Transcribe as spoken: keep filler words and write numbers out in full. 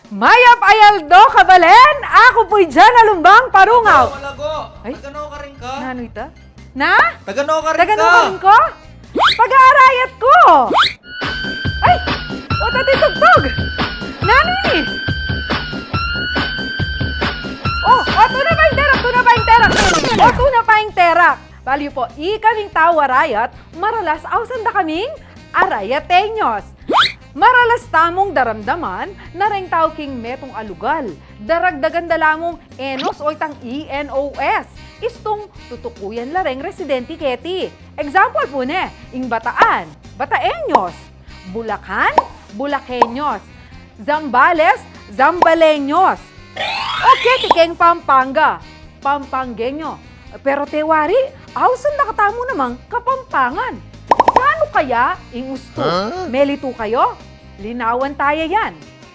Mayap a aldo, kabalen! Aku pu'y Jan Alumbang Parungaw. Wala go. Ay? Taga-no ka rin ka? Nanu ita? Na? Taga-no ka rin ka? Taga-no ka rin ka? Pag-aarayat ku. Ay! O, tati tugtug! Nanu ini? O, o, tuna pa ing terak, tuna pa ing terak. O, tuna pa ing terak. Balu yu pu, ikaming tau arayat, maralas ausan da kaming arayateños. Maralas tamung daramdaman na reng tau king metung a lugal, daragdagan da la mung enos o itang E N O S. Istung tutukuyan la reng residente keti. Example pu ne, ing Bataan, Bataeños. Bulacan, Bulaqueños. Zambales, Zambaleños. O keti keng Pampanga, Pampangueño. Pero te wari, ausan da katamu namang Kapampangan. Nanu kaya ing ustu? Huh? Melitu kayu? Linawan taya yan.